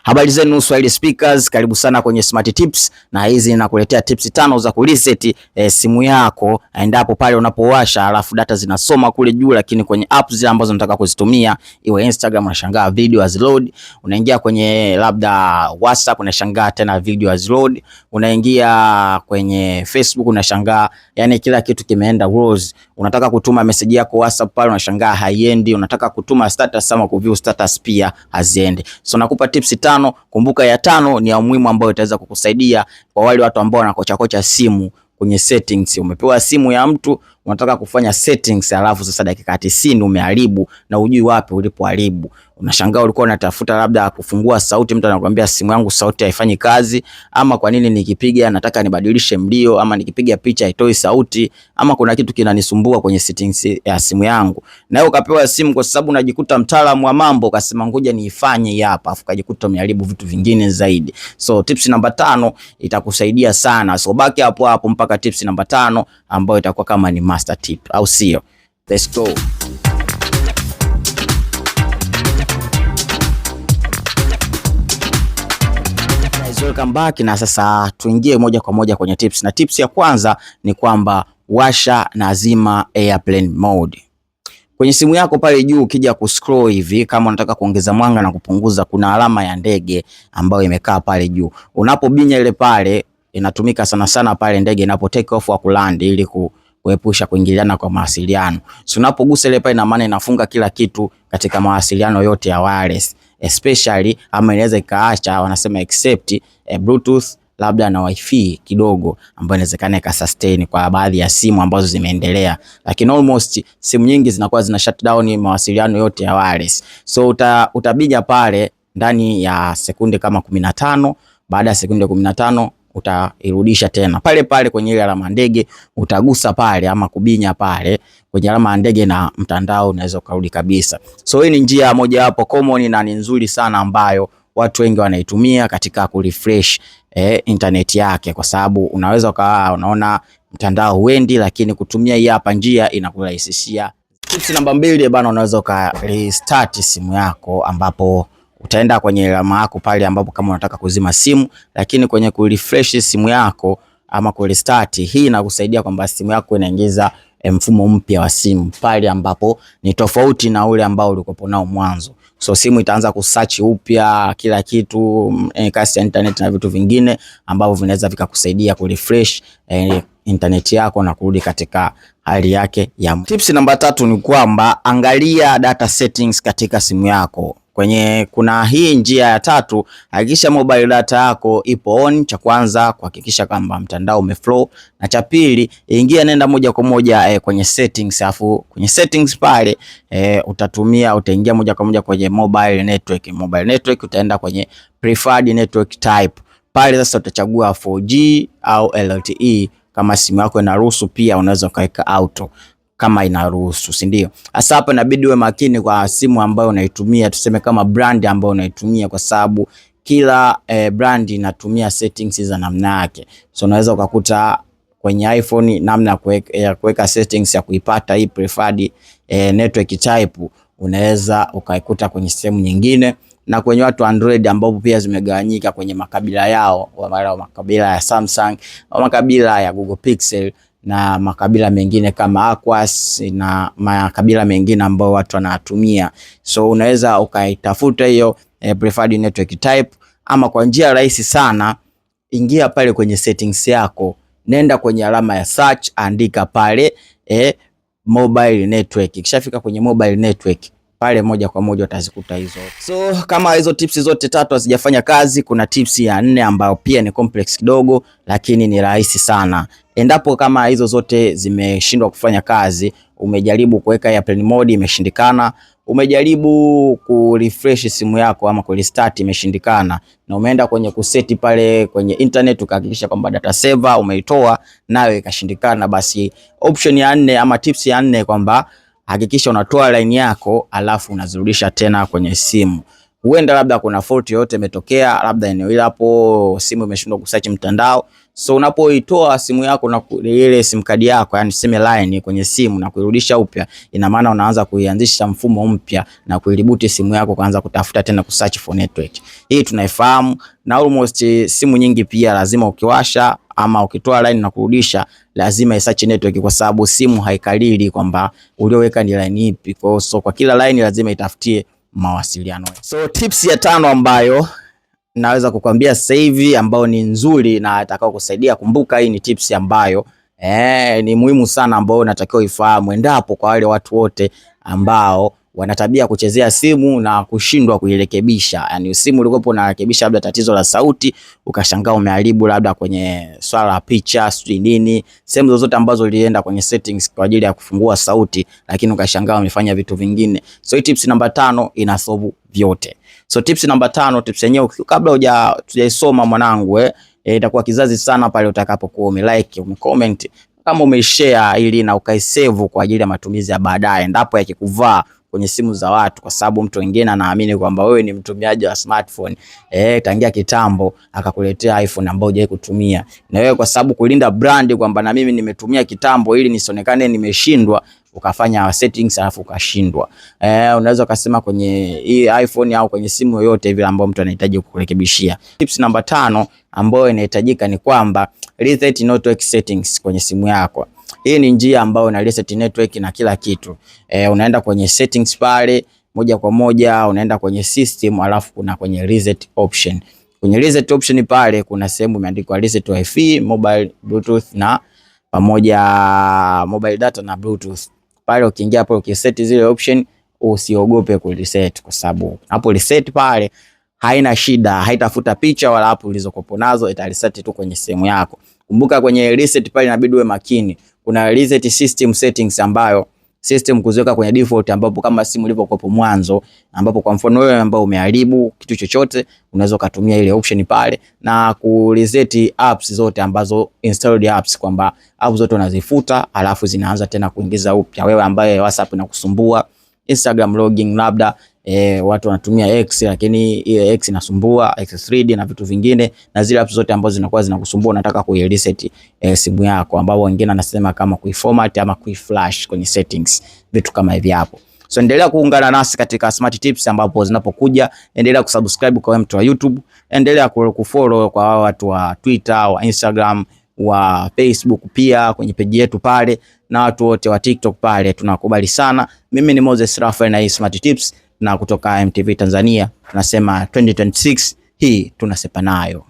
Habari zenu Swahili speakers, karibu sana kwenye Smart Tips, na hizi nakuletea tips tano za kureset simu yako endapo pale unapowasha alafu data zinasoma kule juu, lakini kwenye apps zile ambazo unataka kuzitumia, iwe Instagram unashangaa video haziload, unaingia kwenye labda WhatsApp unashangaa tena video haziload, unaingia kwenye Facebook unashangaa, yani kila kitu kimeenda rose. Unataka kutuma message yako WhatsApp pale unashangaa haiendi, unataka kutuma status ama kuview status pia haziendi. So nakupa tips tano. Kumbuka ya tano ni ya muhimu ambayo itaweza kukusaidia kwa wale watu ambao wanakocha kocha simu kwenye settings. Umepewa simu ya mtu unataka kufanya settings, alafu sasa dakika 90 umeharibu na hujui wapi ulipoharibu. Unashangaa ulikuwa unatafuta labda kufungua sauti, mtu anakuambia simu yangu sauti haifanyi kazi, ama kwa nini nikipiga nataka nibadilishe mlio, ama nikipiga picha haitoi sauti, ama kuna kitu kinanisumbua kwenye settings ya simu yangu. Na wewe ukapewa simu kwa sababu unajikuta mtaalamu wa mambo, ukasema ngoja niifanye hapa, afu ukajikuta umeharibu vitu vingine zaidi. So tips namba 5 itakusaidia sana. So baki hapo hapo mpaka tips namba 5 ambayo itakuwa kama ni master tip, au sio? Let's go. Guys, welcome back. Na sasa tuingie moja kwa moja kwenye tips, na tips ya kwanza ni kwamba washa na zima airplane mode kwenye simu yako. Pale juu ukija kuscroll hivi, kama unataka kuongeza mwanga na kupunguza, kuna alama ya ndege ambayo imekaa pale juu. Unapobinya ile pale, inatumika sana sana pale ndege inapo take off au kuland, ili kuepusha kuingiliana kwa mawasiliano. So unapogusa ile pale, ina maana inafunga kila kitu katika mawasiliano yote ya wireless especially, ama inaweza ikaacha wanasema except Bluetooth labda na wifi kidogo, ambayo inawezekana ikasustain kwa baadhi ya simu ambazo zimeendelea, lakini almost simu nyingi zinakuwa zina shut down mawasiliano yote ya wireless. So utabinya pale ndani ya sekunde kama 15. Baada ya sekunde 15 utairudisha tena pale pale kwenye ile alama ndege, utagusa pale ama kubinya pale kwenye alama ya ndege na mtandao unaweza ukarudi kabisa. So hii ni njia moja wapo common na ni nzuri sana ambayo watu wengi wanaitumia katika kurefresh internet yake, kwa sababu unaweza ukawa unaona mtandao huendi, lakini kutumia hii hapa njia inakurahisishia. Tips namba 2 bana, unaweza uka restart simu yako, ambapo utaenda kwenye alama yako pale ambapo kama unataka kuzima simu, lakini kwenye kurefresh simu yako ama kurestart, hii inakusaidia kwamba simu yako inaingiza mfumo mpya wa simu pale ambapo ni tofauti na ule ambao ulikuwa nao mwanzo. So simu itaanza kusearch upya kila kitu, kasi ya internet na vitu vingine ambavyo vinaweza vikakusaidia kurefresh internet yako na kurudi katika hali yake ya. Tips namba 3 ni kwamba angalia data settings katika simu yako. Kwenye kuna hii njia ya tatu, hakikisha mobile data yako ipo on. Cha kwanza kuhakikisha kwamba mtandao umeflow, na cha pili ingia, nenda moja kwa moja kwenye settings, afu kwenye settings pale utatumia utaingia moja kwa moja kwenye mobile network. Mobile network utaenda kwenye preferred network type pale, sasa utachagua 4G au LTE. Kama simu yako inaruhusu, pia unaweza ukaweka auto kama inaruhusu, si ndio? Sasa hapa inabidi uwe makini kwa simu ambayo unaitumia, tuseme kama brand ambayo unaitumia, kwa sababu kila brand inatumia settings za namna yake. So unaweza ukakuta kwenye iPhone namna ya kuweka settings ya kuipata hii preferred network type unaweza ukaikuta kwenye sehemu nyingine, na kwenye watu Android ambao pia zimegawanyika kwenye makabila yao, wa makabila ya Samsung, wa makabila ya Google Pixel na makabila mengine kama Aquas na makabila mengine ambayo watu wanatumia. So unaweza ukaitafuta hiyo preferred network type, ama kwa njia rahisi sana, ingia pale kwenye settings yako, nenda kwenye alama ya search, andika pale mobile network. Ikishafika kwenye mobile network pale moja kwa moja utazikuta hizo. So kama hizo tips zote tatu hazijafanya kazi, kuna tips ya 4 ambayo pia ni complex kidogo, lakini ni rahisi sana. Endapo kama hizo zote zimeshindwa kufanya kazi, umejaribu kuweka airplane mode imeshindikana, umejaribu kurefresh simu yako ama kurestart imeshindikana, na umeenda kwenye kuseti pale kwenye internet ukahakikisha kwamba data saver umeitoa nayo ikashindikana, basi option ya 4 ama tips ya 4 kwamba hakikisha unatoa line yako alafu unazirudisha tena kwenye simu. Huenda labda kuna fault yoyote imetokea, labda eneo hilo hapo simu imeshindwa kusearch mtandao. So unapoitoa simu yako na ile sim card yako, yani sim line kwenye simu na kuirudisha upya, ina maana unaanza kuianzisha mfumo mpya na kuireboot simu yako, kuanza kutafuta tena kusearch for network. Hii tunaifahamu na almost simu nyingi pia lazima ukiwasha ama ukitoa line na kurudisha lazima isearch network, kwa sababu simu haikalili kwamba ulioweka ni line ipi. Kwa hiyo so kwa kila line lazima itafutie mawasiliano. So tips ya tano ambayo naweza kukwambia sasa hivi ambayo ni nzuri na atakao kusaidia, kumbuka hii ni tips ambayo ni muhimu sana ambayo unatakiwa ifahamu endapo kwa wale watu wote ambao wana tabia kuchezea simu na kushindwa kuirekebisha. Yani simu ulikopo unarekebisha labda tatizo la sauti, ukashangaa umeharibu labda kwenye swala la picha, sijui nini, sehemu zozote ambazo ulienda kwenye settings kwa ajili ya kufungua sauti, lakini ukashangaa umefanya vitu vingine. So hii tips namba 5 ina solve vyote. So tips namba 5, tips yenyewe kabla hujaisoma mwanangu, itakuwa kizazi sana pale utakapokuwa umelike, umecomment, kama umeshare ili na ukaisave kwa ajili ya matumizi ya baadaye endapo yakikuvaa kwenye simu za watu, kwa sababu mtu mwingine anaamini kwamba wewe ni mtumiaji wa smartphone tangia kitambo akakuletea iPhone ambayo hujawahi kutumia, na wewe kwa sababu kulinda brand kwamba na mimi nimetumia kitambo ili nisionekane nimeshindwa, ukafanya settings alafu ukashindwa. Unaweza ukasema kwenye hii iPhone au kwenye simu yoyote hivi ambayo mtu anahitaji kurekebishia. Tips namba 5 ambayo inahitajika ni kwamba reset network settings kwenye simu yako. Hii ni njia ambayo una reset network na kila kitu. Unaenda kwenye settings pale moja kwa moja unaenda kwenye system, alafu kuna kwenye reset option. Kwenye reset option pale kuna sehemu imeandikwa reset wifi, mobile, bluetooth na pamoja mobile data na bluetooth. Pale ukiingia hapo ukiset zile option usiogope ku reset, kwa sababu hapo reset pale haina shida, haitafuta picha wala app ulizokopo nazo, ita reset tu kwenye simu yako. Kumbuka kwenye reset pale inabidi uwe makini. Kuna reset system settings ambayo system kuziweka kwenye default, ambapo kama simu ilivyokuwa mwanzo, ambapo kwa mfano wewe ambao umeharibu kitu chochote unaweza ukatumia ile option pale na ku reset apps zote ambazo installed apps, kwamba apps zote unazifuta alafu zinaanza tena kuingiza upya. Wewe ambaye WhatsApp inakusumbua, Instagram login labda watu wanatumia X lakini ile X inasumbua, X3D na vitu vingine, na zile apps zote ambazo zinakuwa zinakusumbua unataka kuireset simu yako, ambao wengine anasema kama kuiformat ama kuiflash kwenye settings, vitu kama hivi hapo. So endelea kuungana nasi katika Smart Tips ambapo zinapokuja, endelea kusubscribe kwa mtu wa YouTube, endelea kufollow kwa watu wa Twitter, wa Instagram, wa Facebook pia kwenye peji yetu pale, na watu wote wa TikTok pale tunakubali sana. Mimi ni Moses Raphael na hii Smart Tips, na kutoka MTV Tanzania tunasema 2026 hii tunasepa nayo.